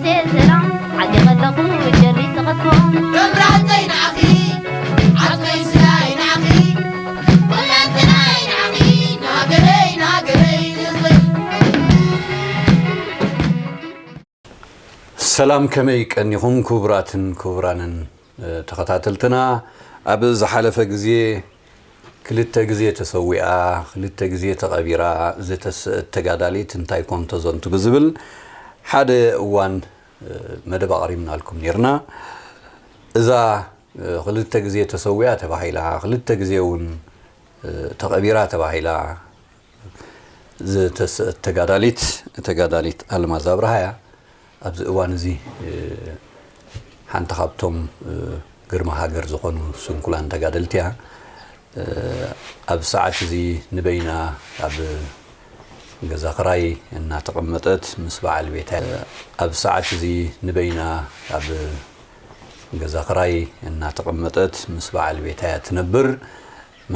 ሰላም ዓዲ ከለኹ ጀርዲስ ዝኸትፎ መብራህተይ ንዓኺ ዓርከይ ስጋይ ንዓኺ ኩላንትናይ ንዓኺ ንሃገረይ ንሃገረይ ህዝበይ ሰላም ከመይ ቀኒኹም ክቡራትን ክቡራንን ተኸታተልትና። ኣብ ዝሓለፈ ግዜ ክልተ ግዜ ተሰዊኣ፣ ክልተ ግዜ ተቐቢራ ዝተስእት ተጋዳሊት እንታይ ኮን ተዘንቱ ብዝብል ሓደ እዋን መደብ ኣቕሪብናልኩም ነርና። እዛ ክልተ ግዜ ተሰዊኣ ተባሂላ፣ ክልተ ግዜ እውን ተቐቢራ ተባሂላ ዝተስእት ተጋዳሊት ተጋዳሊት ኣልማዝ ኣብርሃ እያ። ኣብዚ እዋን እዚ ሓንቲ ካብቶም ግርማ ሃገር ዝኾኑ ስንኩላን ተጋደልቲ እያ። ኣብ ሰዓት እዚ ንበይና ኣብ ገዛ ክራይ እናተቐመጠት ምስ በዓል ቤታ ኣብ ሰዓት እዚ ንበይና ኣብ ገዛ ክራይ እናተቐመጠት ምስ በዓል ቤታ እያ ትነብር።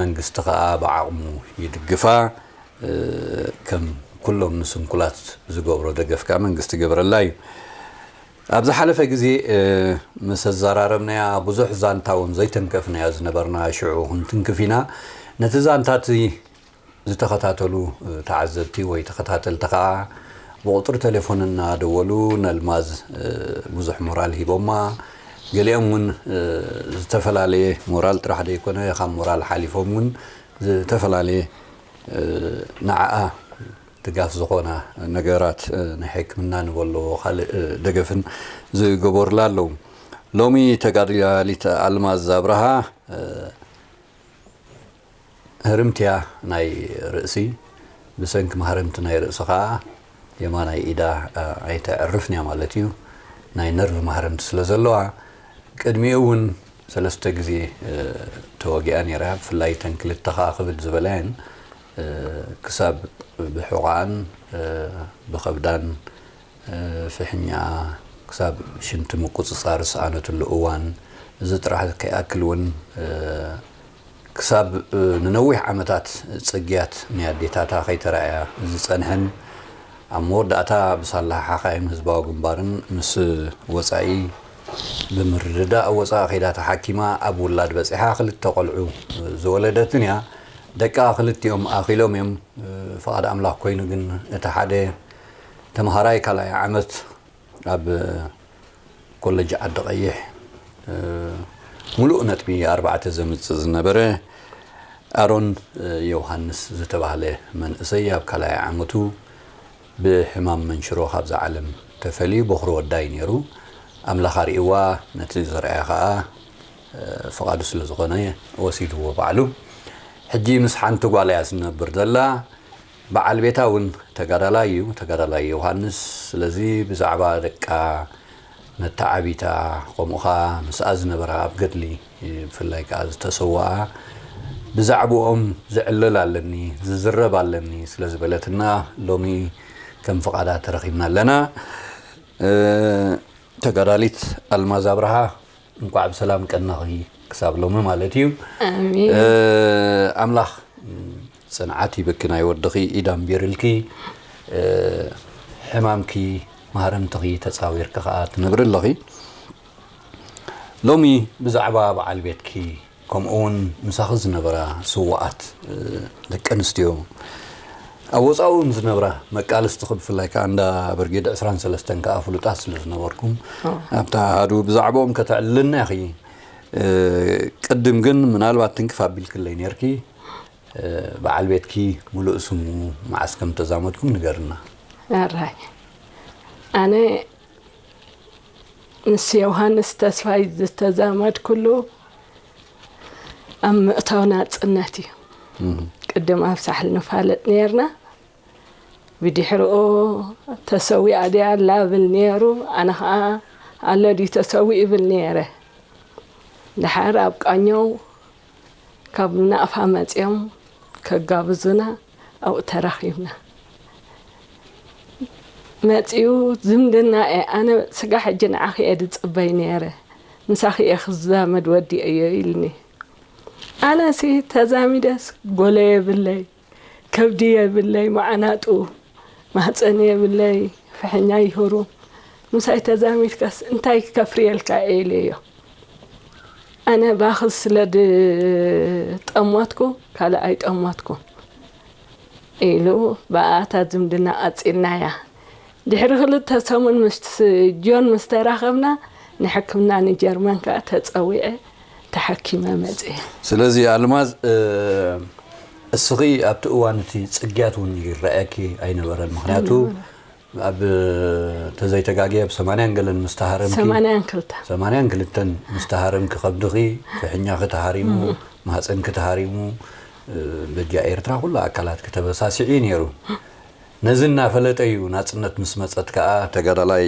መንግስቲ ከኣ ብዓቕሙ ይድግፋ። ከም ኩሎም ንስንኩላት ዝገብሮ ደገፍ ከኣ መንግስቲ ይገብረላ እዩ። ኣብ ዝሓለፈ ግዜ ምስ ኣዘራረብናያ ብዙሕ ዛንታ እውን ዘይተንከፍናዮ ዝነበርና ሽዑ ክንትንክፍ ኢና። ነቲ ዛንታ እቲ ዝተኸታተሉ ተዓዘብቲ ወይ ተኸታተልቲ ከኣ ብቑፅሪ ቴሌፎን እናደወሉ ነልማዝ ብዙሕ ሞራል ሂቦማ። ገሊኦም እውን ዝተፈላለየ ሞራል ጥራሕ ዘይኮነ ካብ ሞራል ሓሊፎም እውን ዝተፈላለየ ንዓኣ ድጋፍ ዝኾና ነገራት ናይ ሕክምና ንበሎ ካልእ ደገፍን ዝገበሩላ ኣለዉ። ሎሚ ተጋዳሊት ኣልማዝ ኣብርሃ ህርምቲ እያ ናይ ርእሲ። ብሰንኪ ማህረምቲ ናይ ርእሲ ከዓ የማናይ ኢዳ ኣይተዕርፍን እያ ማለት እዩ። ናይ ነርቭ ማህረምቲ ስለ ዘለዋ ቅድሚኡ እውን ሰለስተ ግዜ ተወጊኣ ነይራ። ብፍላይ ተን ክልተ ከዓ ክብል ዝበላየን ክሳብ ብሕቋኣን ብኸብዳን ፍሕኛ ክሳብ ሽንቲ ምቁፅፃር ዝሰኣነትሉ እዋን፣ እዚ ጥራሕ ከይኣክል እውን ክሳብ ንነዊሕ ዓመታት ፅግያት ናይ ኣዴታታ ከይተራእያ ዝፀንሐን ኣብ መወዳእታ ብሳላ ሓኻይም ህዝባዊ ግንባርን ምስ ወፃኢ ብምርድዳእ ወፃኢ ከይዳ ተሓኪማ ኣብ ውላድ በፂሓ ክልተ ቆልዑ ዝወለደትን እያ። ደቃ ክልቲኦም ኣኺሎም እዮም። ፍቓድ ኣምላኽ ኮይኑ ግን እቲ ሓደ ተምሃራይ ካልኣይ ዓመት ኣብ ኮለጅ ዓዲ ቀይሕ ሙሉእ ነጥቢ ኣርባዕተ ዘምፅእ ዝነበረ ኣሮን ዮሃንስ ዝተባህለ መንእሰይ ኣብ ካልኣይ ዓመቱ ብሕማም መንሽሮ ካብዛ ዓለም ተፈልዩ በኹሪ ወዳይ ነይሩ። ኣምላኽ ኣርእይዋ ነቲ ዘርኣያ ከዓ ፍቓዱ ስለ ዝኾነ ወሲድዎ ባዕሉ። ሕጂ ምስ ሓንቲ ጓል እያ ዝነብር ዘላ። በዓል ቤታ እውን ተጋዳላይ እዩ፣ ተጋዳላይ ዮሃንስ። ስለዚ ብዛዕባ ደቃ መተዓቢታ፣ ከምኡ ኸዓ ምስኣ ዝነበራ ኣብ ገድሊ ብፍላይ ከዓ ዝተሰወኣ ብዛዕባኦም ዝዕለል ኣለኒ ዝዝረብ ኣለኒ ስለ ዝበለትና ሎሚ ከም ፍቓዳ ተረኺብና ኣለና። ተጋዳሊት ኣልማዝ ኣብርሃ እንኳዕ ብሰላም ቀናኺ ክሳብ ሎሚ ማለት እዩ። ኣምላኽ ፅንዓት ይበኪ ናይ ወድኺ ኢድ ኣንቢርልኪ ሕማምኪ ማህረምትኺ ተፃዊርኪ ከዓ ትነብሪ ኣለኺ። ሎሚ ብዛዕባ በዓል ቤትኪ ከምኡ እውን ምሳኺ ዝነበራ ስውኣት ደቂ ኣንስትዮ ኣብ ወፃኡ እውን ዝነብራ መቃልስቲ ብፍላይ ከዓ እንዳ ብርጌድ ዕስራን ሰለስተን ከዓ ፍሉጣት ስለ ዝነበርኩም ኣብታ ኣሃዱ ብዛዕባኦም ከተዕልልና ኢኺ። ቅድም ግን ምናልባት ትንክፍ ኣቢልክለይ ነርኪ። በዓል ቤትኪ ሙሉእ ስሙ መዓስ ከም ተዛመድኩም ንገርና። ኣራይ ኣነ ምስ ዮሃንስ ተስፋይ ዝተዛመድኩሉ ኣብ ምእታው ናፅነት እዩ። ቅድም ኣብ ሳሕል ንፋለጥ ነርና። ብድሕርኡ ተሰዊኣ ድያ ኣላ ብል ነይሩ። ኣነ ከዓ ኣሎ ድዩ ተሰዊኡ ብል ነይረ። ድሓር ኣብ ቃኘው ካብ ናቕፋ መፂኦም ከጋብዙና ኣብኡ ተራኺብና። መፂኡ ዝምድና እየ ኣነ ስጋ ሕጂ ንዓኺ እየ ዝፅበይ ነይረ። ምሳኺ እየ ክዛመድ ወዲአዮ ኢልኒ። ኣነሲ ተዛሚደስ ጎሎ የብለይ፣ ከብዲ የብለይ፣ መዓናጡ ማህፀን የብለይ፣ ፍሕኛ ይሁሩ ምሳይ ተዛሚድካስ እንታይ ከፍርየልካ እየ ኢለዮ። ኣነ ባኺ ስለ ዝጠመትኩ ካልእ ኣይጠመትኩን ኢሉ ብኣታ ዝምድና ቀጺልናያ። ድሕሪ ክልተ ሰሙን ምስ ጆን ምስ ተራኸብና ንሕክምና ንጀርመን ከኣ ተጸዊዐ ተሓኪመ መጽየ። ስለዚ ኣልማዝ እስኺ ኣብቲ እዋን እቲ ጽግያት እውን ይረኣየኪ ኣይነበረን። ምክንያቱ ኣብ ተዘይተጋግየ ኣብ ሰማንያን ገለን ምስ ተሃረምኪ ሰማንያን ክልተ ሰማንያን ክልተን ምስ ተሃረምኪ ከብድኺ ፍሕኛኺ ተሃሪሙ፣ ማህፀንኪ ተሃሪሙ፣ በጃ ኤርትራ ኩሉ ኣካላት ከተበሳሲዑ እዩ ነይሩ። ነዚ እናፈለጠ እዩ ናፅነት ምስ መፀት ከዓ ተጋዳላይ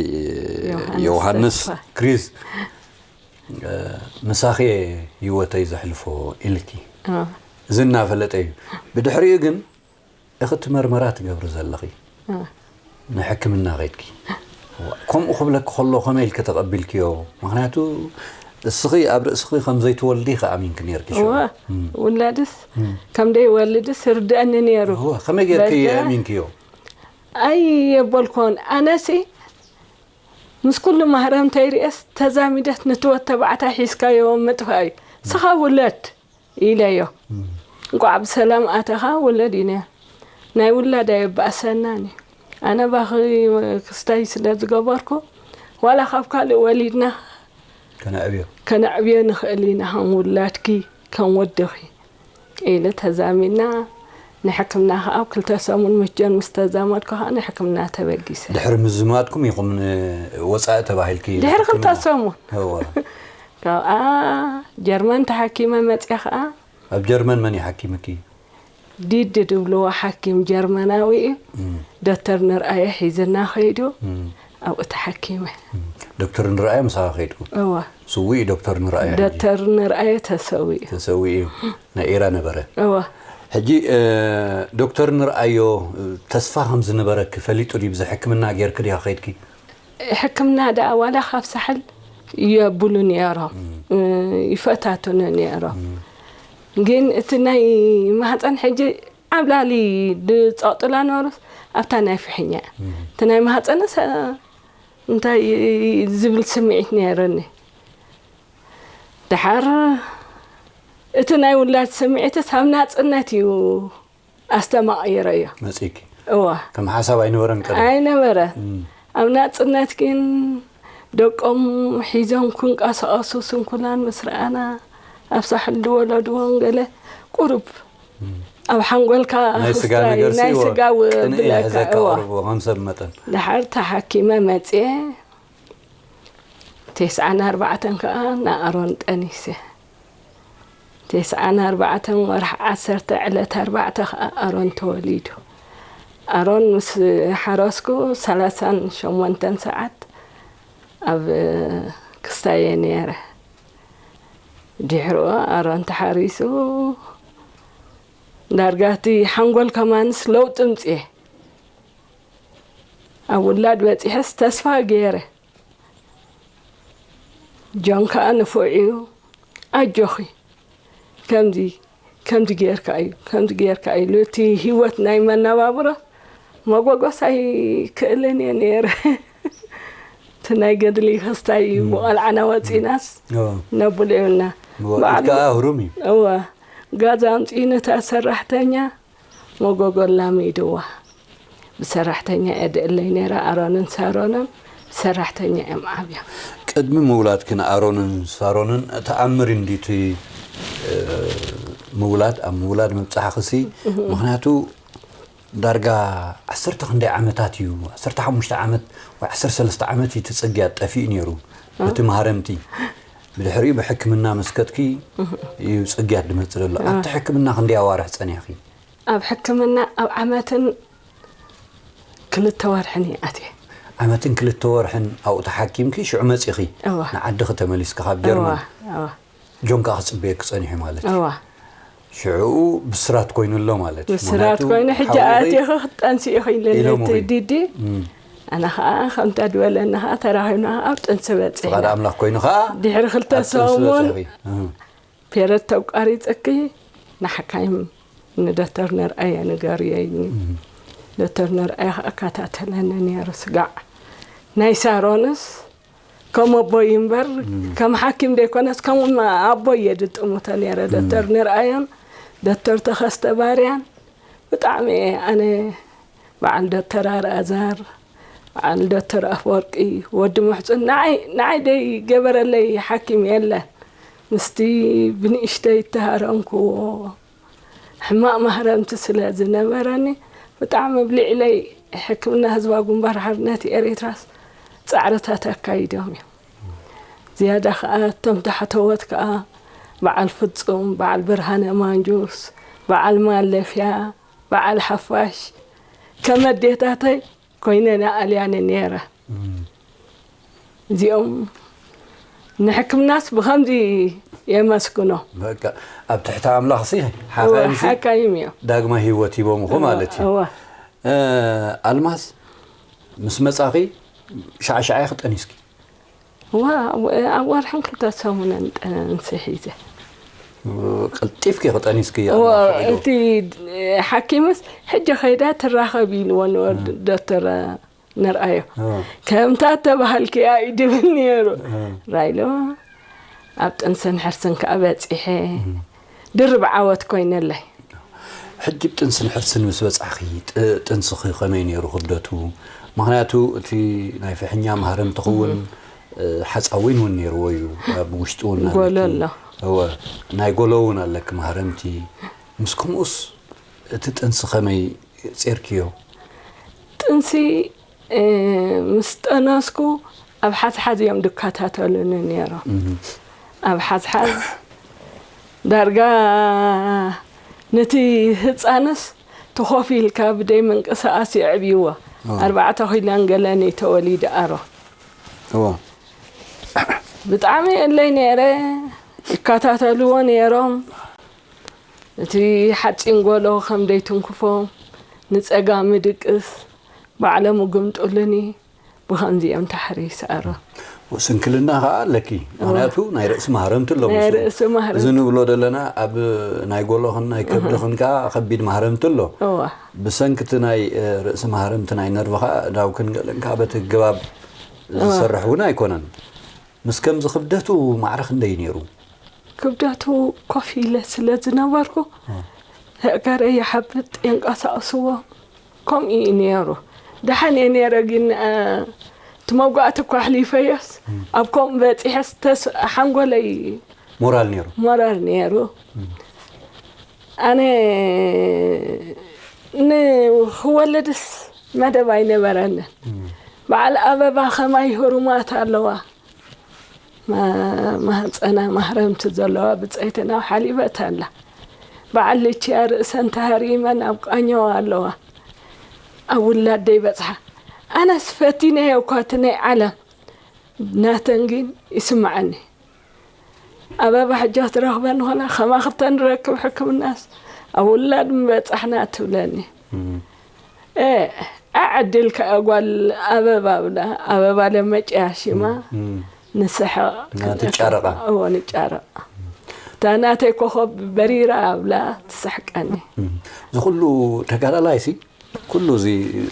ዮሃንስ ዮሃንስ ተስፋ። ክሪዝ ምሳኺ ህይወተይ ዘሕልፎ ኢልኪ። እዚ እናፈለጠ እዩ። ብድሕሪኡ ግን እኽቲ መርመራ ትገብሪ ዘለኺ ንሕክምና ኸይድኪ ከምኡ ክብለኪ ከሎ ከመይ ኢልኪ ተቐቢልክዮ? ምክንያቱ እስኺ ኣብ ርእስኺ ከም ዘይትወልዲ ከኣሚንኪ ነርኪ ሽዑ። እወ፣ ውላድስ ከም ደይወልድስ ርድአኒ ነይሩ። እወ፣ ከመይ ጌርኪ በዛ የእሚንክዮ? ኣይ የበልኮን ኣነሲ ምስ ኩሉ ማህረምተይ ርእየስ ተዛሚደት ንትወት ተባዕታይ ሒዝካዮ ምጥፋእ እዩ። ስኻ ውለድ ኢለዮ። እንቋዕ ብሰላም ኣተኻ ውለድ ኢለዮ። ናይ ውላድ ኣየባእሰናን እዩ። ኣነ ባኺ ክስታይ ስለ ዝገበርኩ ዋላ ካብ ካልእ ወሊድና ከነዕብዮ ከነዕብዮ ንኽእል ኢና ከም ውላድኪ ከም ወድኺ ኢለ ተዛሚድና ንሕክምና ከዓ ኣብ ክልተ ሰሙን ምስ ጆን ምስ ተዛመድኩ ከዓ ንሕክምና ተበጊሰ። ድሕሪ ምዝማድኩም ኢኹም ወፃኢ ተባሂልኪ ድሕሪ ክልተ ሰሙን እወ። ካብኣ ጀርመን ተሓኪመ መፅየ ከዓ ኣብ ጀርመን መን ይሓኪምኪ? ዲድ ድብልዎ ሓኪም ጀርመናዊ እዩ። ዶክተር ንርኣየ ሒዝና ከይዱ ኣብኡ ተሓኪመ። ዶክተር ንርኣየ ምሳኻ ከይዱ? እወ። ስውእ እዩ ዶክተር ንርኣየ ሕጂ? ዶክተር ንርኣየ ተሰዊኡ። ተሰዊኡ እዩ። ናይ ኤራ ነበረ። እወ። ሕጂ ዶክተር ንርኣዮ ተስፋ ከም ዝነበረኪ ፈሊጡ ድዩ? ብዚ ሕክምና ጌርኪ ዲኻ ከይድኪ? ሕክምና ደኣ ዋላ ካብ ሳሕል የብሉ ነይሮም፣ ይፈታትኑ ነይሮም። ግን እቲ ናይ ማህፀን ሕጂ ኣብ ላዕሊ ዝፀቕጥላ ነበሩስ ኣብታ ናይ ፍሕኛ እቲ ናይ ማህፀንስ እንታይ ዝብል ስምዒት ነይርኒ። ደሓር እቲ ናይ ውላድ ስምዒትስ ኣብ ናፅነት እዩ ኣስተማቒረዮ። መጺኪ እዋ ከም ሓሳብ ኣይነበረን ቀደም። ኣይነበረ። ኣብ ናጽነት ግን ደቆም ሒዞም ክንቀሳቐሱ ስንኩላን ምስ ረኣና ኣብ ሳሕል ዝወለድዎም ገለ ቁሩብ ኣብ ሓንጎልካ ናይ ስጋ ክስታይ ነገር ናይ ስዋ ስጋ ው- ቅንኢ ብለካ፣ የሕዘካ እዋ። ቁሩብ ከም ሰብ መጠን። ድሓር ተሓኪመ መጽየ ተስዓን ኣርባዕተን ከኣ ንኣሮን ጠኒሰ። ተስዓን ኣርባዕተን ወርሒ ዓሰርተ ዕለት ኣርባዕተ ከኣ ኣሮን ተወሊዱ። ኣሮን ምስ ሓረስኩ ሰላሳን ሸሞንተን ሰዓት ኣብ ክስታየ ነይረ። ድሕርኡ ኣሮን ተሓሪሱ ዳርጋ እቲ ሓንጎል ከማንስ ለውጢ ምጽኤ። ኣብ ውላድ በጺሐስ ተስፋ ገይረ። ጆን ከኣ ንፉዕ እዩ። ኣጆኺ ከምዚ ከምዚ ጌርካ እዩ ከምዚ ጌርካ እዩ ኢሉ እቲ ህይወት ናይ መነባብሮ መጎጎስ ኣይክእልን እየ ነይረ። እቲ ናይ ገድሊ ክስታይ እዩ። ብቆልዓና ወፂናስ ነብሎ የብልና። ባዕሉ ከኣ ህሩም እዩ። እወ ጋዛ ኣምፅኡ ነታ ሰራሕተኛ መጎጎ ኣላሚድዋ። ብሰራሕተኛ እየ ድእለይ ነይረ። ኣሮንን ሳሮንን ብሰራሕተኛ እዮም ዓብዮም። ቅድሚ ምውላድኪ ንኣሮንን ሳሮንን ተኣምር እንዲቲ ምውላድ ኣብ ምውላድ ምብፃሕኽሲ ምክንያቱ ዳርጋ ዓሰርተ ክንደይ ዓመታት እዩ ዓሰርተ ሓሙሽተ ዓመት ወይ ዓሰርተ ሰለስተ ዓመት እዩ እቲ ፅግያት ጠፊኡ ነይሩ በቲ ማህረምቲ ብድሕሪኡ ብሕክምና መስከጥኪ እዩ ፅግያት ድመፅእ ዘሎ ኣብቲ ሕክምና ክንደይ ኣዋርሕ ፀኒሕኪ ኣብ ሕክምና ኣብ ዓመትን ክልተ ወርሕን እየ ኣትየ። ዓመትን ክልተ ወርሕን ኣብኡ ተሓኪምኪ ሽዑ መጺኺ እዋ። ንዓድኺ ተመሊስኪ ካብ ጀርመን። እዋ፣ እዋ። ጆን ከኣ ክጽበየኪ ጸኒሑ ማለት እዩ። እዋ። ሽዑኡ ብስራት ኮይኑ ኣሎ ማለት እዩ። ብስራት ምኽንያቱ ኮይኑ ሕጂ ሓውኺ ኣትየኺ ክትጠንሲ ኢኺ ኢለኒ ኢሎምኺ። እቲ ዲዲ። እም። ኣነ ኸኣ ከምታ ድበለኒ ኸኣ ተራኺብና ኸኣ ኣብ ጥንሲ በጺሕና። ፍቓድ ኣምላኽ ኮይኑ ኸኣ ድሕሪ ክልተ ኣብ ጥንሲ ሰሙን በጺሕኺ። እህ። ፔረድ ተቋሪፀኪ ንሓካይም ንዶክተር ነርኣየ ንገርዮ ኢልኒ። ዶክተር ነርኣየ ከዓ እከታተለኒ ነይሩ ስጋዕ ናይ ሳሮንስ ከም ኣቦይ እምበር ከም ሓኪም ዘይኮነስ ከም ኣቦይ እየ ዝጥምቶ ነይረ። ዶክተር ንርኣዮን ዶክተር ተኸስተ ባርያን ብጣዕሚ እየ ኣነ በዓል ዶክተር ኣርኣዛር፣ በዓል ዶክተር ኣፈወርቂ፣ ወዲ ሙሕፁን ንዓይ ንዓይ ዘይገበረለይ ሓኪም የለን። ምስቲ ብንእሽተይ እተሃረምክዎ ሕማቕ ማህረምቲ ስለ ዝነበረኒ ብጣዕሚ ኣብ ልዕለይ ሕክምና ህዝባዊ ግንባር ሓርነት ኤሪትራስ ጻዕርታት ኣካይዶም እዮም። ዝያዳ ከኣ እቶም ታሕተዎት ከኣ በዓል ፍጹም፣ በዓል ብርሃነ ማንጁስ፣ በዓል ማለፍያ፣ በዓል ሓፋሽ ከም ኣዴታተይ ኮይነን ኣልያኒ ነይረ። እዚኦም ንሕክምናስ ብኸምዚ የመስግኖ። በቃ ኣብ ትሕቲ ኣምላኽ ሲ እወ፣ ሓኻይም ሲ ሓካይም እዮም። ዳግማይ ህይወት ሂቦምኹ እወ፣ ማለት እዩ። እወ። እ፣ ኣልማዝ ምስ መጻኺ ሻዕሻዕ ኢኺ ጠኒስኪ? እወ፣ ኣብ፣ ኣብ ወርሕን ክልተ ሰሙንን ጠንሲ ሒዘ። ቀልጢፍኪ ኢኺ ጠኒስኪ እወ፣ ኣልማዝ ፈቒዱ? እቲ ሓኪምስ ሕጂ ከይዳ ትራኸብ ኢልዎ ንወድ እ። ዶክተር ንርኣዮ። እ። ከምታ ተባህልኪ እዩ ድብል ነይሩ። እ። ራይሎ ኣብ ጥንስን ሕርስን ከኣ በጺሐ። እ። ድርብ ዓወት ኮይነለይ። ሕጂ ኣብ ጥንስን ሕርስን ምስ በጻሕኺ፣ ጥ-፣ ጥንስኺ ከመይ ነይሩ ክብደቱ? ምኽንያቱ እቲ ናይ ፍሕኛ ማህረምቲ ክውን፣ እ። እ፣ ሓጻዊን እውን ነይርዎ እዩ። ኣብ ውሽጡ እውን ጎሎ ኣለኪ። ኣሎ። እወ፣ ናይ ጎሎ እውን ኣለኪ ማህረምቲ። ምስ ከምኡስ እቲ ጥንሲ ከመይ ጼርክዮ? ጥንሲ፣ እ፣ ምስ ጠነስኩ ኣብ ሓዝሓዝ እዮም ዝከታተሉኒ ነይሮም። እህ። ኣብ ሓዝሓዝ ዳርጋ ነቲ ህጻንስ ተኾፍ ኢልካ ብደይ ምንቅስቓስ የዕብይዎ። እ። ኣርባዕተ ኪሎን ገለን እዩ ተወሊዱ ኣሮ። እወ። ብጣዕሚ የለይ ነይረ፣ ይከታተልዎ ነይሮም። እቲ ሓጺን ጎሎ ከም ደይትንክፎም፣ ንጸጋም ድቅስ፣ ባዕሎም ይግምጡልኒ፣ ብኸምዚ እዮም ተሓሪሰ ኣረ። ስንክልና ኸኣ ኣለኪ፣ እወ። ምኽንያቱ ናይ ርእሲ ማህረምቲ ኣሎ ናይ ምስኡ። ርእሲ ማህረምቲ። እዚ ንብሎ ዘለና ኣብ ናይ ጎሎኽን ናይ ከብድኽን ከኣ ከቢድ ማህረምቲ ኣሎ። እወ። ብሰንኪ እቲ ናይ፣ እ፣ ርእሲ ማህረምቲ ናይ ነርቭ ኸኣ እዳውክን ገለን ከኣ በቲ ኣገባብ እወ። ዝሰርሕ እውን ኣይኮነን። ምስ ከምዚ ክብደቱ ማዕረ ክንደይ ነይሩ? ክብደቱ ኮፍ ኢለ ስለ ዝነበርኩ፣ እ። ኣእጋረይ ይሓብጥ፣ የንቀሳቕስዎ። ከምኡ እዩ ነይሩ። ደሓን እየ ነይረ፣ ግን፣ እ፣ እቲ መውጋእቲ እኳ ኣሕሊፈዮስ፣ እ። ኣብ ከምኡ በጺሐስ ተስ-፣ ሓንጎለይ ሞራል ነይሩ? ሞራል ነይሩ። እ። ኣነ ንክወልድስ መደብ ኣይነበረንን። እ። በዓል ኣበባ ከማይ ህሩማት ኣለዋ። ማ-፣ ማህፀና ማህረምቲ ዘለዋ ብፀይቲ ናብ ሓሊበት ኣላ። በዓል ልችያ ርእሰን ተሃሪመን ኣብ ቃኘዋ ኣለዋ። ኣብ ውላድ ደይበፅሓ። ኣነስ ፈቲነዮ እኳ እቲ ናይ ዓለም ናተን ግን ይስምዓኒ። ኣበባ ሕጂ ክትረኽበን ኾና ከማኽርተን ንረክብ ሕክምናስ ኣብ ውላድ ምበፃሕና ትብለኒ። እም። እ፣ ኣዕድል ከኣ ጓል ኣበባ ብላ፣ ኣበባ ለመጭያ ሽማ፣ እም። ንስሕቕ፣ እና ትጫረቓ። እወ፣ ንጫረቕ። እታ ናተይ ኮኸብ በሪራ ብላ ትስሕቀኒ። እም። እዚ ኩሉ ተጋዳላይሲ፣ ኩሉ እዚ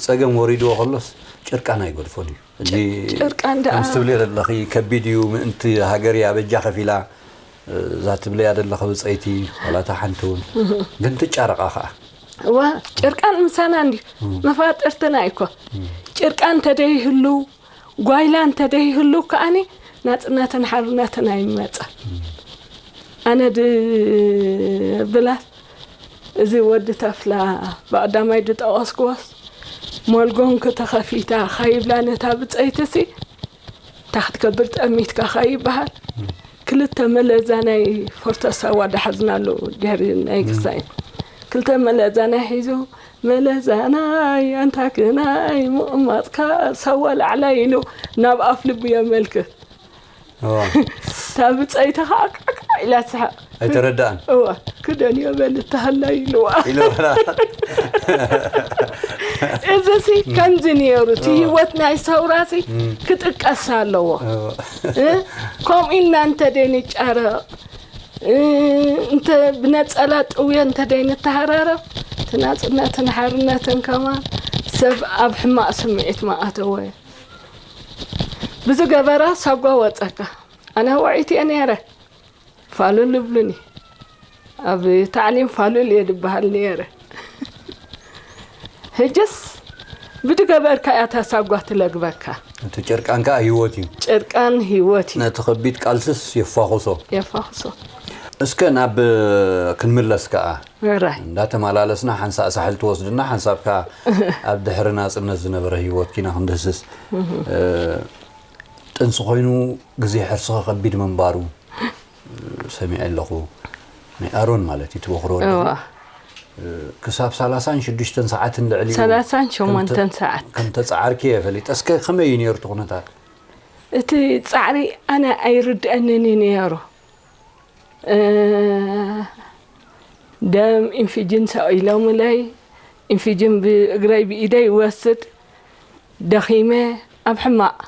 ጸገም ወሪድዎ ከሎስ፣ ጭርቃን ኣይገድፎን እዩ። እዚ ጭርቃን ደኣ ከምዚ ትብልዮ ዘለኺ፣ ከቢድ እዩ፣ ምእንቲ ሃገር እያ በጃ ከፊላ፣ እዛ ትብለያ ዘለኺ ብጸይቲ፣ ዋላ እታ ሓንቲ እውን። ግን ትጫረቓ ኸኣ። እዋ፣ ጭርቃን ምሳና እንድዩ። እም። መፋጥርትና እኮ። እም። ጭርቃን እንተደይህሉ፣ ጓይላ እንተደይህሉ ከኣኒ ናጽነትን ሓርነትን ኣይመጸን። እም። ኣነ ድብላ እዚ ወዲ ተፍላ ብቐዳማይ ድጠቐስክዎስ፣ ሞልጎንኪ ተኸፊታ ኸይብላ ነታ ብጸይትሲ፣ እንታይ ክትገብር ጠሚትካ ኸይበሃል፣ ክልተ መለዛ ናይ ፎርቶ ሳዋ ዳሓዝናሉ ድሕሪ ናይ እም። ክሳይን። ክልተ መለዛ ናይ ሒዙ፣ መለዛ ናይ ኣንታኪ ናይ ምቕማጥካ ሳዋ ላዕላይ ኢሉ ናብ ኣፍ ልቡ የመልክት። እዋ። እታ ብጸይቲ ኸዓ ቃዕቃዕ ኢላ ትስሕቕ። ኣይተረድኣን። እዋ፣ ክደንዮ በል እተሃላይ ኢልዋ። ኢልዋ። እዚሲ ከምዚ ነይሩ፣ እቲ እዋ። ህይወት ናይ ሰውራሲ እም። ክጥቀስ ኣለዎ። እዋ። እ? ከምኡ ኢልና እንተ ደይንጫረቕ፣ እ፣ እንተ ብነጸላ ጥውዮ እንተ ደይንተሃራረብ፣ እቲ ናጽነትን ሓርነትን ከማን ሰብ ኣብ ሕማቕ ስምዒት ምኣተወ። ብዝገበራ ሳጓ ወጸካ። ኣነ ውዕይቲ እየ ነይረ። ፋሉል ይብሉኒ። ኣብ ታዕሊም ፋሉል እየ ዝበሃል ነይረ። ሕጅስ ብድገበርካ እያ እታ ሳጓ ትለግበካ። እቲ ጭርቃን ከኣ ህይወት እዩ። ጭርቃን ህይወት እዩ። ነቲ ከቢድ ቃልስስ የፋኹሶ። የፋኹሶ። እስከ ናብ ክንምለስ ከኣ። ራይ። እንዳተመላለስና ሓንሳእ ሳሕል ትወስድና፣ ሓንሳብ ከኣ ኣብ ድሕሪ ናጽነት ዝነበረ ህይወት ኪና ክንድህስስ። እ፣ ጥንሲ ኮይኑ ግዜ ሕርስኺ ከቢድ ምንባሩ፣ እ፣ ሰሚዐ ኣለኹ። ናይ ኣሮን ማለት እዩ፣ ትበኽሮ ኣለኹ። እዋ። እ፣ ክሳብ ሰላሳን ሽዱሽተን ሰዓትን ልዕሊኡ ሰላሳን ሸሞንተን ከም ተ-፣ ሰዓት። ከም ተጻዓርኪ እየ ፈሊጠ። እስከ ከመይ እዩ ነይሩ እቲ ኩነታት? እቲ ጻዕሪ ኣነ ኣይርድአንን እዩ ነይሩ። እ፣ ደም ኢንፊጅን ሰቒሎምለይ፣ ኢንፊጅን ብእግረይ ብኢደይ ይወስድ፣ ደኺመ ኣብ ሕማቕ።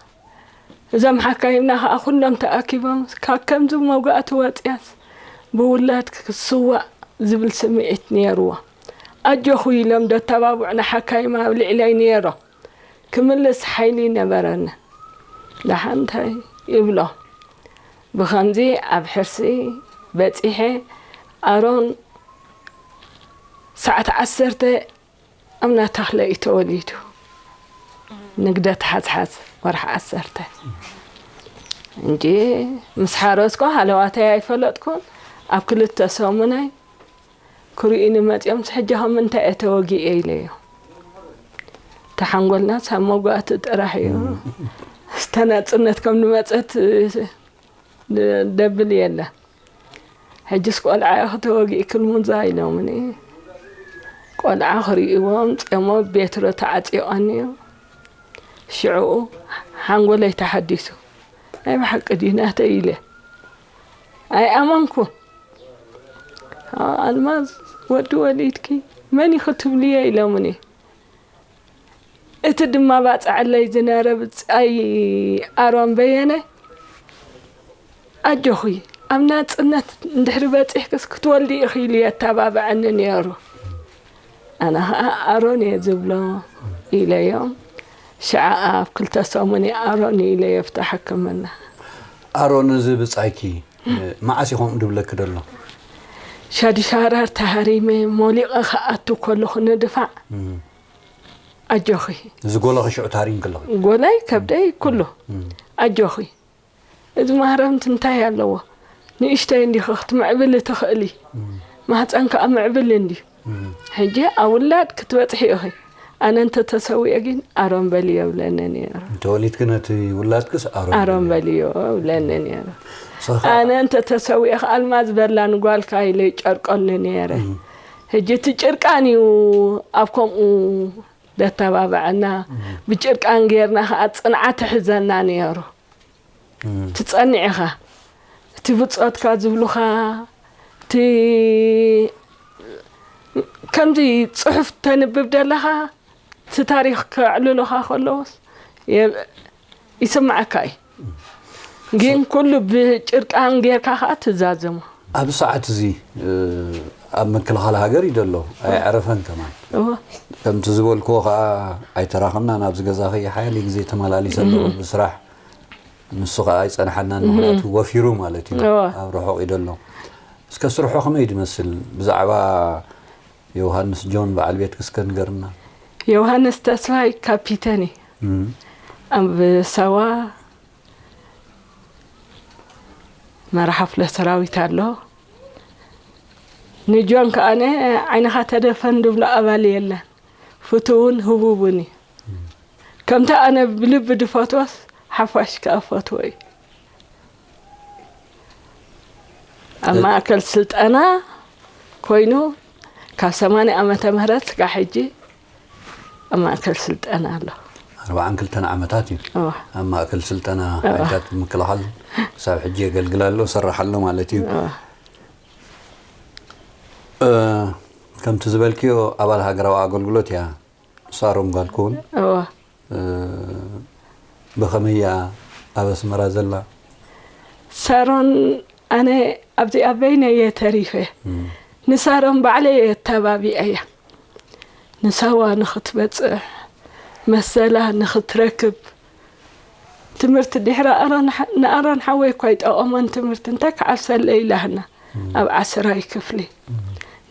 እዞም ሓካይምና ኸኣ ኩሎም ተኣኪቦም፣ ካብ ከምዚ መውጋእቲ ወጽያስ ብውላድ ክስዋእ ዝብል ስምዒት ነይርዎ። ኣጆኹ ኢሎም ደተባብዑና ሓካይም ኣብ ልዕለይ ነይሮም። ክምልስ ሓይሊ ነበረኒ። ደሓን እንታይ ይብሎ። ብኸምዚ ኣብ ሕርሲ በጺሐ። ኣሮን ሰዓት ዓሰርተ ኣብ ናታኽለ እዩ ተወሊዱ። ንግደት ሓዝሓዝ ወርሒ ዓሰርተ። እንጂ ምስ ሓረስኩ ሃለዋተይ ኣይፈለጥኩን። ኣብ ክልተ ሰሙነይ ክርእዩኒ መጺኦም፣ "ሕጂ ኸ ምንታይ እየ ተወጊኤ?" ኢለዮ። ተሓንጎልናስ ኣብ መጓእቲ ጥራሕ እዩ። እም። እስተ ናጽነት ከም ንመጸት ደብል የለን። ሕጅስ ቆልዓ ኢኺ ተወጊእኪ ልሙዛ ኢሎምኒ። ቆልዓ ክርእይዎ ኣምጺኦሞ ቤትሮ ተዓጺቐኒ እዩ። ሽዕኡ ሓንጎለይ ተሓዲሱ። "ናይ ብሓቂ ድዩ ናተይ?" ኢለ ኣይኣመንኩን። "ኣልማዝ ወዲ ወሊድኪ መን እዩ ክትብልዮ?" ኢሎምኒ። እቲ ድማ ባጽዐለይ ዝነበረ ብጻይ ኣሮን በየነ፣ "ኣጆኺ፣ ኣብ ናጽነት እንድሕሪ በጺሕክስ ክትወልዲ ኢኺ" ኢሉ የተባብዐኒ ነይሩ። ኣነ ኸኣ "ኣሮን እየ ዝብሎ" ኢለዮም። ሽዓ ኣብ ክልተ ሰሙን ኣሮን ኢለዮ ኣብታ ሕክምና። ኣሮን፣ እዚ ብጻይኪ፣ መዓስ እዩ ከምኡ ድብለኪ ደሎ? ሻዲ ሻራር ተሃሪመ፣ ሞሊቐ ክኣቱ ከለኹ ንድፋዕ፣ እም። ኣጆኺ። እዚ ጎለኺ ሽዑ ታሪም ከለኺ? ጎለይ፣ ከብደይ፣ ኩሉ። እም። ኣጆኺ። እዚ ማህረምቲ እንታይ ኣለዎ? ንእሽተይ እንዲኺ ክትምዕብሊ ትኽእሊ። እም። ማህፀን ከኣ ምዕብል እንድዩ። እም። ሕጂ ኣብ ውላድ ክትበጽሒ ኢኺ። ኣነ እንተ ተሰዊኤ ግን ኣሮን በልዮ ይብለኒ ነይሩ። እንተወሊድኪ ነቲ ውላድክስ ኣሮን ኣሮን በልዮ። በልዮ ይብለኒ ነይሩ። ንስኺ ከኣ ኣነ እንተ ተሰዊኤ ከኣ ኣልማዝ በላ ንጓልካ ኢለ ይጨርቀሉ ነይረ። እም። ሕጂ እቲ ጭርቃን እዩ ኣብ ከምኡ ደተባብዐና። እም። ብጭርቃን ጌርና ከኣ ጽንዓት ትሕዘና ነይሩ። እም። ትጸንዕ ኢኻ። እቲ ብጾትካ ዝብሉኻ፣ እቲ ከምዚ ጽሑፍ ተንብብ ደለኻ፣ እቲ ታሪኽ ከዕልሉኻ ከለዉስ የ-፣ ይስምዓካ እዩ። ግን ሶ- ኩሉ ብጭርቃን ጌርካ ኸኣ ትዛዘሞ። ኣብ ሰዓት እዚ፣ እ፣ ኣብ ምክልኻል ሃገር እዩ ዘሎ፣ ኣየዕረፈን ከማን። እወ። ከምቲ ዝበልክዎ ኸኣ ኣይተራኸብናን፣ ኣብዚ ገዛኺ ሓያለ ግዜ ተመላሊሰ ኣለኹ እህ። ብስራሕ። ንሱ ኸኣ ኣይጸንሓናን፣ እህ። ምኽንያቱ ወፊሩ ማለት እዩ፣ እወ። ኣብ ርሑቕ እዩ ዘሎ። እስከ ስርሑ ከመይ ድመስል? ብዛዕባ ዮሃንስ ጆን በዓል ቤትኪ እስከ ንገርና። ዮሃንስ ተስፋይ ካፒተን እዩ። እም። ኣብ ሳዋ መራሒ ክፍለ ሰራዊት ኣሎ። ንጆን ከኣነ ዓይንኻ ተደፈን ድብሎ ኣባል የለን። ፍቱውን ህቡብን እዩ። እም። ከምቲ ኣነ ብልቢ ድፈትዎስ ሓፋሽ ከኣ ፈትዎ እዩ። ኣብ እ- ማእከል ስልጠና ኮይኑ ካብ ሰማንያ ዓመተ ምህረት ስጋዕ ሕጂ ኣብ ማእከል ስልጠና ኣሎ። ኣርባዓን ክልተን ዓመታት እዩ እዋ። ኣብ ማእከል ስልጠና እዋ። ሓይልታት ምክልኻል ክሳብ ሕጂ የገልግል ኣሎ፣ ይሰርሕ ኣሎ ማለት እዩ። እዋ። እ፣ ከምቲ ዝበልክዮ ኣባል ሃገራዊ ኣገልግሎት እያ። ሳሮን ጓልኩ እውን፣ እዋ። እ፣ ብኸመይ እያ ኣብ ኣስመራ ዘላ? ሳሮን፣ ኣነ ኣብዚኣ በይነይ እየ ተሪፈ። እም። ንሳሮን ባዕለይ እየ ኣተባቢዐያ። ንሳዋ ንኽትበጽሕ፣ መሰላ ንኽትረክብ፣ ትምህርቲ ድሕሪ ኣሮን ሓ-፣ ንኣሮን ሓወይ እኳ ኣይጠቐሞን ትምህርቲ፣ እንታይ ክዓብሰለይ ኢላህና ኣብ ዓስራይ ክፍሊ።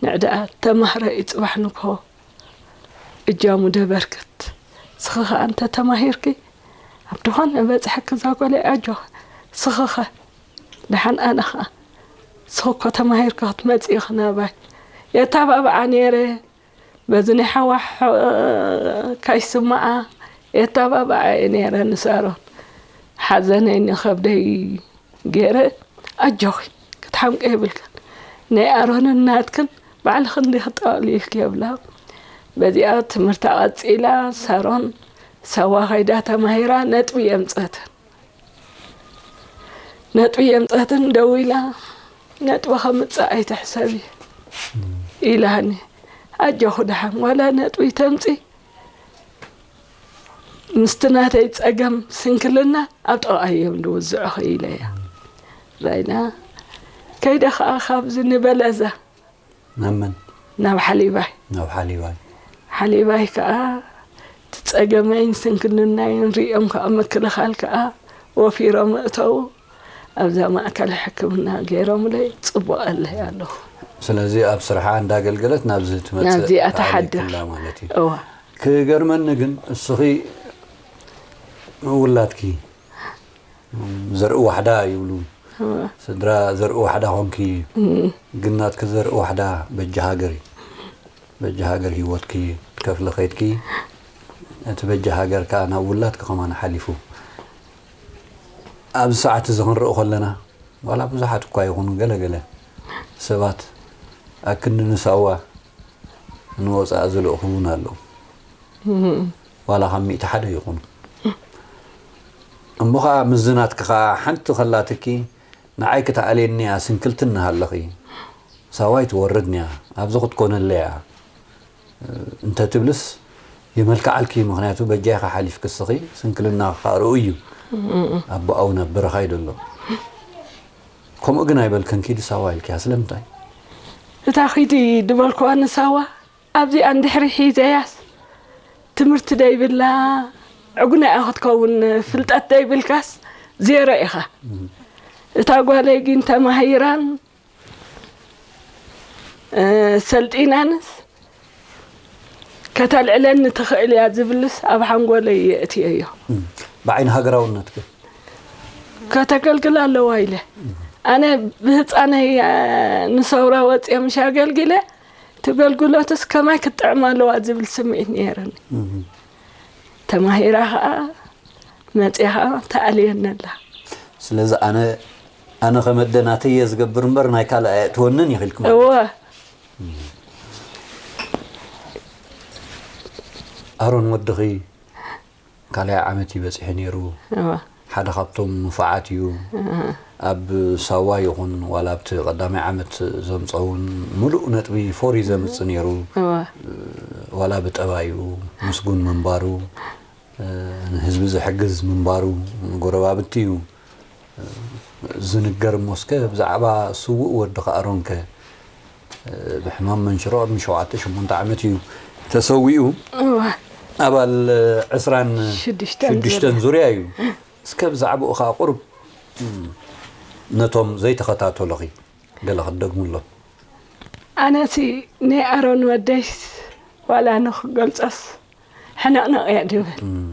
ንዕድኣ ተማህረ እዩ ጽባሕ ንግሆ እጃሙ ደበርክት። ስኺ ኸኣ እንተ ተማሂርኪ ኣብ ድኾነ በጽሐኪ እዛ ጓለይ ኣጆኺ። ስኺ ኸ ደሓን ኣነ ኸኣ ስኺ እኮ ተማሂርኪ ክትመጺ ኢኺ ናባይ። የተባብዓ ነይረ። በዚ ናይ ሓዋ ሕ-፣ ካይስምዓ የተባብዓ እየ ነይረ ንሳሮን። ሓዘነይ ንኸብደይ ገይረ ኣጆኺ ክትሓምቂ የብልክን። ናይ ኣሮንን ናትክን ባዕልኽን እንዲኺ ጠቕሊልኪ የብላ። በዚኣ ትምህርታ ቀጺላ ሳሮን ሳዋ ኸይዳ ተማሂራ ነጥቢ የምጸትን። ነጥቢ የምጸትን ደዊላ ነጥቢ ከምጽእ ኣይትሕሰቢ ኢላኒ። ኣጆኺ ደሓን ዋላ ነጥቢ ተምጺ ምስቲ ናተይ ጸገም ስንክልና ኣብ ጥቓ እዮም ዝውዝዑኺ ኢለያ። ራይና ከይደ ኸኣ ካብዚ ንበለዛ ናመን ናብ ሓሊባይ። ናብ ሓሊባይ። ሓሊባይ ከኣ እቲ ጸገመይን ስንክልናይን ሪኦም ከኣ ምክልኻል ከኣ ወፊሮም እተው ኣብዛ ማእከል ሕክምና ገይሮምለይ ጽቡቕ ኣለይ ኣለኹ። ስለዚ ኣብ ስርሓ እንዳገልገለት ናብዚ ትመጽእ ናብዚኣ ትሓድር። ተኣሊኩላ ማለት እዩ። እዋ። ክገርመኒ ግን እስኺ ውላድኪ ዘርኢ ዋሕዳ ይብሉ። እዋ። ስድራ ዘርኢ ዋሕዳ ኾንኪ እም። ግን ናትኪ ዘርኢ ዋሕዳ በጃ ሃገር እዩ። በጃ ሃገር ህይወትኪ ከፍሊ ኸይድኪ፣ እቲ በጃ ሃገር ከኣ ናብ ውላድኪ ከማን ሓሊፉ። ኣብዚ ሰዓት እዚ ክንርኢ ከለና፣ ዋላ ብዙሓት እኳ ይኹኑ ገለ ገለ ሰባት ኣክንዲ ንሳዋ ንወጻኢ ዝልእኹ እውን ኣለዉ። ዋላ ካብ ሚእቲ ሓደ ይኹኑ። እሞ ኸኣ ምስዚ ናትኪ ኸኣ ሓንቲ ኸላትኪ ንዓይ ክትኣልየኒ እያ ስንክልቲ እናሃለኺ፣ ሳዋይ ትወርድኒ እያ፣ ኣብዚ ክትኮነለይ እያ እንተ ትብልስ የመልክዓልኪ። ምኽንያቱ በጃ ኢኻ ሓሊፍኪ እስኺ፣ ስንክልና ኸኣ ርኡይ እዩ። ኣቦኣ እውን ኣብ በረኻ እዩ ዘሎ። ከምኡ ግን ኣይበልክን፣ ኪዲ ሳዋ ኢልክያ። ስለምንታይ? እታ ኺዲ ዝበልክዋ ንሳዋ ኣብዚኣ እንድሕሪ ሒዘያስ ትምህርቲ ደይብላ፣ ዕጉና እያ ክትከውን፣ ፍልጠት ደይብልካስ ዜሮ ኢኻ። እታ ጓለይ ግን ተማሂራን፣ እ፣ ሰልጢናንስ ከተልዕለኒ ትኽእል እያ ዝብልስ ኣብ ሓንጎለይ የእትየዮ። እም፣ ብዓይኒ ሃገራውነትኪ? ከተገልግል ኣለዋ ኢለ። ኣነ ብህፃነይ፣ እ፣ ንሰውራ ወፅየ ምሽ ኣገልጊለ፣ እቲ ኣገልግሎትስ ከማይ ክትጥዕም ኣለዋ ዝብል ስምዒት ነይርኒ። እም። ተማሂራ ኸዓ መፅያ ኸዓ ተኣልየኒ ኣላ። ስለዚ ኣነ፣ ኣነ ከም ኣደ ናተይ እየ ዝገብር እምበር ናይ ካልእ ኣየእትወንን ኢኺ ኢልኪ ማለት እዩ። እወ። ኣሮን ወድኺ ካልኣይ ዓመት እዩ በፂሑ ነይሩ። እወ። ሓደ ካብቶም ንፉዓት እዩ። እህ። ኣብ ሳዋ ይኹን ዋላ ኣብቲ ቀዳማይ ዓመት ዘምፀ እውን ምሉእ ነጥቢ ፎር እዩ ዘምፅእ ነይሩ። እወ። ዋላ ብጠባዩ ምስጉን ምንባሩ፣ እ፣ ንህዝቢ ዝሕግዝ ምንባሩ፣ ንጎረባብቲ እዩ፣ እ፣ ዝንገር እሞ እስከ ብዛዕባ ስዉእ ወድኺ ኣሮንከ፣ እ፣ ብሕማም መንሽሮ ቅድሚ ሸውዓተ ሸሞንተ ዓመት እዩ ተሰዊኡ። እዋ። ኣባል ዕስራን ሽዱሽተን ሽዱሽተን ዙርያ። ዙርያ እዩ። እስከ ብዛዕባኡ ኸዓ ቁሩብ፣ እም፣ ነቶም ዘይተኸታተሉኺ ገለ ክትደግሙሎም። ኣነሲ ናይ ኣሮን ወደይስ ዋላ ንኽገልጾስ ሕንቕንቕ እየ ድብል። እም።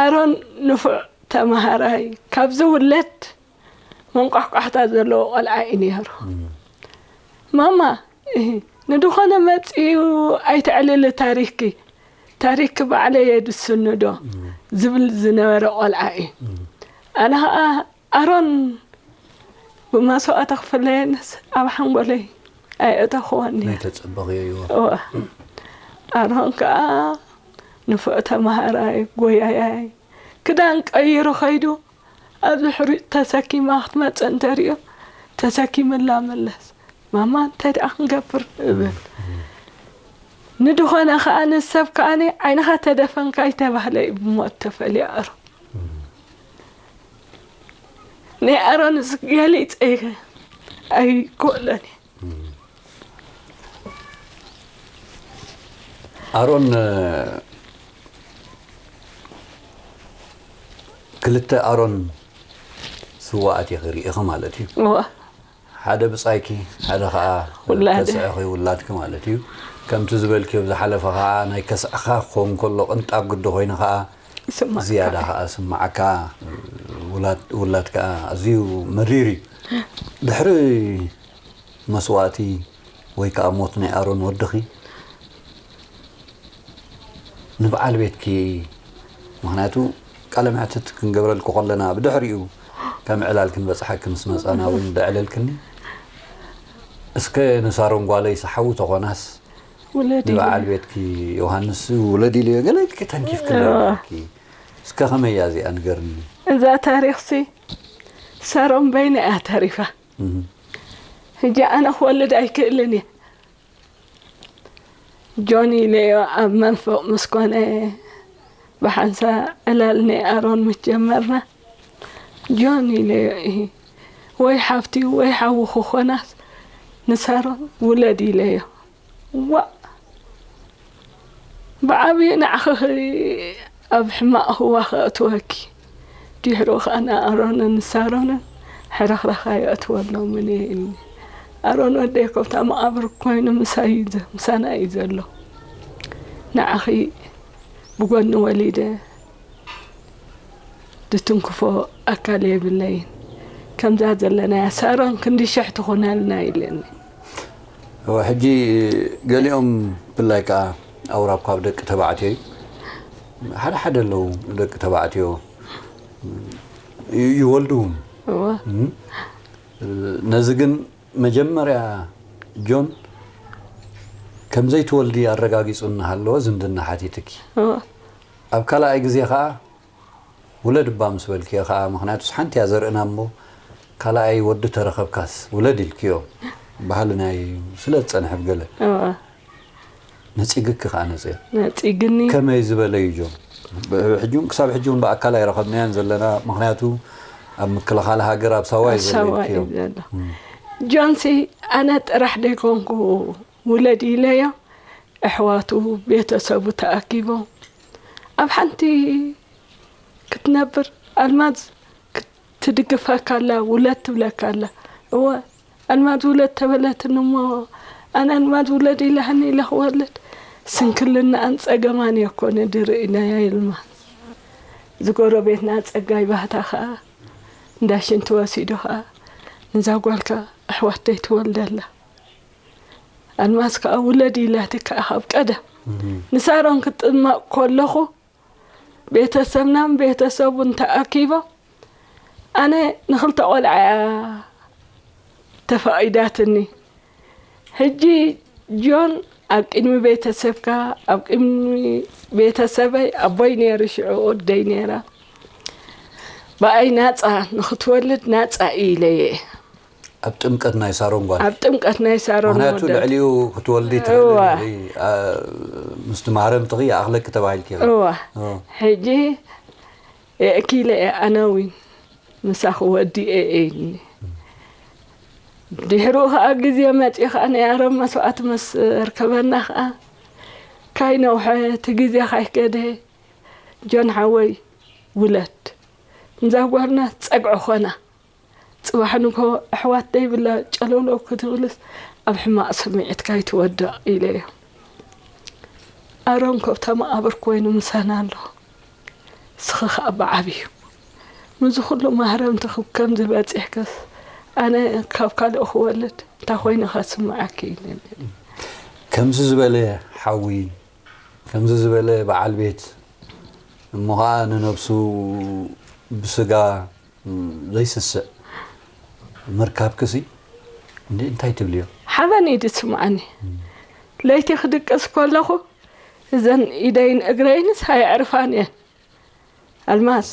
ኣሮን ንፉዕ ተመሃራይ፣ ካብ ዝውለድ መንቋሕቋሕታ ዘለዎ ቆልዓ እዩ ነይሩ። እም። ማማ፣ እህ፣ ንድኾነ መጺኡ ኣይተዕልሊ ታሪኽኪ፣ ታሪኽኪ ባዕለይ እየ ድስንዶ እም። ዝብል ዝነበረ ቆልዓ እዩ። እም። ኣነ ኸኣ ኣሮን ብመስዋእቲ ክፍለየንስ ኣብ ሓንጎለይ ኣየእተኽዎን እየ። ኣይተጸበኽዮ ይዎ። እወ። ኣሮን ከኣ ንፉዕ ተመሃራይ፣ ጎያያይ፣ ክዳን ቀይሩ ኸይዱ ኣብዚ ሕሩጭ ተሰኪማ ክትመጽእ እንተሪኦ፣ ተሰኪምላ መለስ። ማማ፣ እንታይ ደኣ ክንገብር? እብል። ንድኾነ ከኣ ንሰብ ከኣኒ ዓይንኻ ተደፈንካ ኣይተባህለ እዩ ብሞት ተፈልዩ ኣሮን። ናይ ኣሮንስ ገሊጸ ኣይክእሎን እየ። ኣሮን፣ እ፣ ክልተ ኣሮን ስዋኣት ኢኺ ርኢኺ ማለት እዩ። እዋ ሓደ ብጻይኪ፣ ሓደ ኸኣ ውላደ። ተስዕኺ ውላድኪ ማለት እዩ። ከምቲ ዝበልክዮ ብዝሓለፈ ኸኣ ናይ ከስዕኻ ክኸውን ከሎ ቅንጣብ ግዲ ኮይኑ ኸኣ ይስማዕ። ዝያዳ ኸኣ ስማዓካ። ውላድ ውላድ ከኣ ኣዝዩ መሪር እዩ። ድሕሪ መስዋእቲ ወይ ከኣ ሞት ናይ ኣሮን ወድኺ ንበዓል ቤትኪ፣ ምኽንያቱ ቃለ መሕትት ክንገብረልኪ ከለና ብድሕሪኡ ከም ዕላል ክንበጽሓኪ ምስ መጻና እውን ደዕለልክኒ። እስከ ንሳሮን ጓለይ ሰሓዊ ተኾናስ ውለዲ ንበዓል ቤትኪ ዮሃንስ ውለድ ኢልዮ ገለ ኢልኪ ተንኪፍኪ እዋ። ነበርኪ። እስከ ከመይ እያ እዚኣ ንገርኒ። እዛ ታሪኽሲ ሳሮን በይና እያ ተሪፋ። እህ። ሕጂ ኣነ ክወልድ ኣይክእልን እየ። ጆን ኢለዮ ኣብ መንፈቕ ምስ ኮነ ብሓንሳ ዕላል ናይ ኣሮን ምስ ጀመርና ጆን ኢለዮ እሂ ወይ ሓፍቲ ወይ ሓዊ ክኾናስ ንሳሮን ውለድ ኢለዮ። ዋእ ብዓብዪ ንዓኺ ኣብ ሕማቕ ህዋ ከእትወኪ ድሕሩ ኸኣ ንኣሮንን ንሳሮንን ሕርኽራኻ የእትወሎምን እየ ኢልኒ። ኣሮን ወደይ ከብታ መቓብር ኮይኑ ምሳይ እዩ ዘ- ምሳና እዩ ዘሎ። ንዓኺ ብጎኒ ወሊደ ድትንክፎ ኣካል የብለይን። ከምዛ ዘለናያ ሳሮን ክንዲ ሽሕ ትኹነልና ኢለኒ። እወ፣ ሕጂ ገሊኦም ብፍላይ ከኣ ኣውራብ ካብ ደቂ ተባዕትዮ እዩ። ሓደ ሓደ ኣለዉ ደቂ ተባዕትዮ ይ- ይወልዱ እውን። እወ እም፣ ነዚ ግን መጀመርያ ጆን ከም ዘይትወልዲ ኣረጋጊጹ እናሃለወ ዝምድና ሓቲትኪ። እወ ኣብ ካልኣይ ግዜ ከኣ ውለድ እባ ምስ በልክዮ ከኣ፣ ምኽንያቱስ ሓንቲ እያ ዘርእና እሞ፣ ካልኣይ ወዲ ተረኸብካስ ውለድ ኢልክዮ። ባህሊ ናይ ስለ ዝጸንሐ ብገለ እወ ነጺግኪ ከኣ ነጽዮ። ነጺግኒ ከመይ ዝበለ እዩ ጆን? ብ- ሕጂ እውን ክሳብ ሕጂ እውን ብኣካል ኣይረኸብናዮን ዘለና፣ ምኽንያቱ ኣብ ምክልኻል ሃገር ኣብ ሳዋ እዩ ዘሎ ሳዋ ኢልክዮ። እዩ ዘሎ። ጆንሲ ኣነ ጥራሕ ደይኮንኩ ውለድ ኢለዮ፣ ኣሕዋቱ ቤተሰቡ ተኣኪቦም ኣብ ሓንቲ ክትነብር ኣልማዝ ትድግፈካ ኣላ፣ ውለድ ትብለካ ኣላ። እወ ኣልማዝ ውለድ ተበለትኒ እሞ ኣነ ኣልማዝ ውለድ ኢላህኒ ኢለ ክወልድ ስንክልናኣን ጸገማን እየ ኮነ ድርኢ ናይ ኣልማዝ ዝጎረቤትና ጸጋይ ባህታ ከኣ እንዳ ሽንቲ ወሲዱ ከኣ ንዛ ጓልካ ኣሕዋተይ ትወልደላ ኣልማዝ ከኣ ውለድ ኢላቲ ከኣ ካብ ቀደም ንሳሮን ክጥመቕ ከለኹ ቤተሰብናን ቤተሰቡን ተኣኪቦም ኣነ ንኽልተ ቆልዓ እያ ተፈቒዳትኒ። ሕጂ ጆን ኣብ ቅድሚ ቤተሰብካ ኣብ ቅድሚ ቤተሰበይ ኣቦይ ነይሩ ሽዑ ወደይ ነይራ ብኣይ ናፃ ንኽትወልድ ናፃ ኢለየ ኣብ ጥምቀት ናይ ሳሮን ጓል ኣብ ጥምቀት ናይ ሳሮን ምክንያቱ ወደት ልዕሊኡ ክትወልዲ እዋ። ትኽእሊ ኢኺ፣ አ፣ ምስቲ ማህረምትኺ ይኣኽለኪ ተባሂልኪ ኢኺ። እዋ እዋ። ሕጂ የእኪለ ኣነ እውን ምሳኺ ወዲኤ እየ ኢልኒ ድሕሩ ከዓ ግዜ መፂኡ ከዓ ናይ ኣሮን መስዋእቲ ምስ ርከበና ከዓ ካይነውሐ እቲ ግዜ ካይከደ ጆን ሓወይ ውለድ ንዛ ጓልና ፀግዒ ኾና ፅባሕ ንግሆ ኣሕዋት ደይብላ ጨለውለው ክትብልስ ኣብ ሕማቕ ስምዒት ካይትወድቕ ኢለዮ ኣሮን ከብታ መቓብር ኮይኑ ምሳና ኣሎ እስኺ ከዓ ብዓብዩ ምዚ ኩሉ ማህረምቲ ክብ ከም ዝበፂሕክስ ኣነ ካብ ካልእ ክወልድ እንታይ ኮይኑ ከስምዓኪ ኢለኒ ከምዚ ዝበለ ሓዊ ከምዚ ዝበለ በዓል ቤት እሞ ኸዓ ንነብሱ ብስጋ ዘይስስዕ ምርካብክሲ እንዴ እንታይ ትብልዮ? ሓበን እዩ ዝስምዓኒ ለይቲ ክድቅስ ከለኹ እዘን ኢደይን እግረይንስ ኣየዕርፋን እየን ኣልማዝ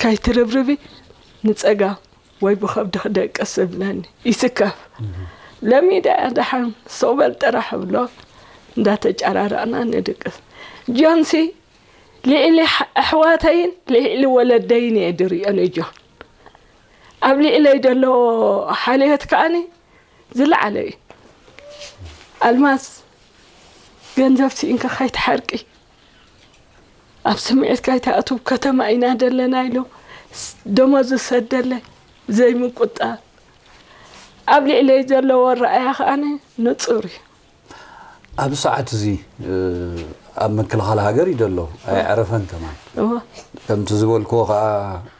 ካይትርብርቢ ንፀጋም ወይ ብኸብዲ ክደቅስ እብለኒ ይስከፍ ለሚደ እያ ደሓን ሱቕ በል ጥራሕ እብሎ እንዳተጨራረቕና ንድቅስ ጆንሲ ልዕሊ ኣሕዋተይን ልዕሊ ወለደይን እየ ድሪኦ ንጆን ኣብ ልዕለይ ዘሎ ሓልዮት ከዓኒ ዝለዓለ እዩ ኣልማዝ ገንዘብ ስኢንካ ካይትሓርቂ ኣብ ስምዒት ካይትኣትው፣ ከተማ ኢና ደለና ኢሎም ስ-፣ ደሞዝ ዝሰደለይ ዘይምቁጣብ፣ ኣብ ልዕለይ ዘለዎ ኣረኣእያ ከኣ ንጹር እዩ። ኣብዚ ሰዓት እዚ ኣብ ምክልኻል ሃገር እዩ ዘሎ፣ ኣየዕረፈን ከማን። እወ። ከምቲ ዝበልክዎ ከኣ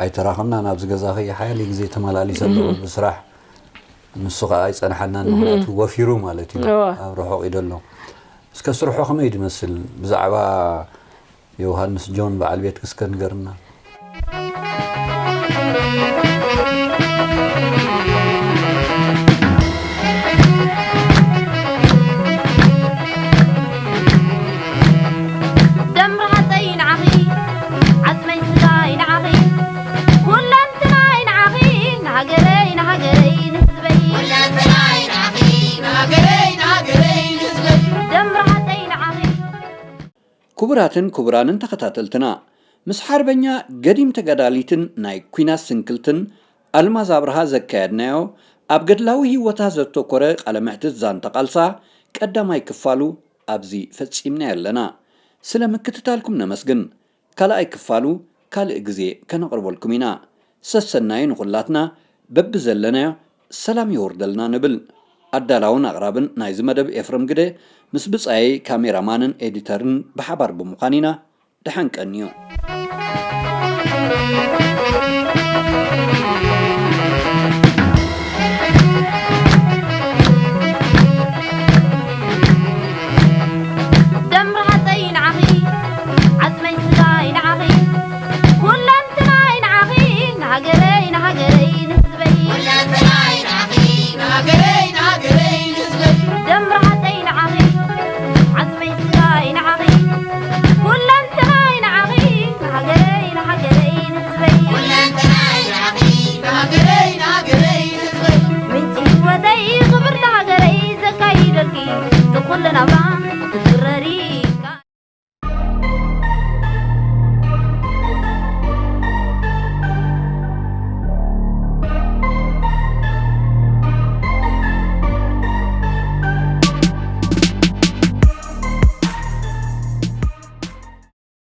ኣይተራኸብናን፣ ኣብዚ ገዛ ከይሓያለ ግዜ ተመላሊሰ ኣለኹ ብስራሕ። ንሱ ከኣ ኣይጸንሓናን፣ ምኽንያቱ ወፊሩ ማለት እዩ፣ እወ። ኣብ ርሑቕ እዩ ዘሎ። እስከ ስርሖ ከመይ ድመስል? ብዛዕባ ዮሃንስ ጆን በዓል ቤት እስከ ንገርና። ደም ርሃጸይ ንዓኺ፣ ዓጽመይ ስጋይ ንዓኺ፣ ኩለንትናይ ንዓኺ፣ ንሃገረይ፣ ንሃገረይ፣ ንህዝበይ። ኩለንትናይ ንዓኺ፣ ንሃገረይ፣ ንሃገረይ፣ ንህዝበይ። ደም ርሃጸይ ንዓኺ። ክቡራትን ክቡራንን ተኸታተልትና፣ ምስ ሓርበኛ ገዲም ተጋዳሊትን ናይ ኲናት ስንክልትን ኣልማዝ ኣብርሃ ዘካየድናዮ ኣብ ገድላዊ ህይወታ ዘተኮረ ቃለ መሕትት ዛንታ ቃልሳ ቀዳማይ ክፋሉ ኣብዚ ፈጺምናዮ ኣለና። ስለ ምክትታልኩም ነመስግን። ካልኣይ ክፋሉ ካልእ ግዜ ከነቕርበልኩም ኢና። ሰሰናዩ ንኹላትና በብዘለናዮ ሰላም የውርደልና ንብል። ኣዳላውን ኣቕራብን ናይዚ መደብ ኤፍረም ግደ ምስ ብጻየይ ካሜራማንን ኤዲተርን ብሓባር ብምዃን ኢና። ደሓን ቀንዩ።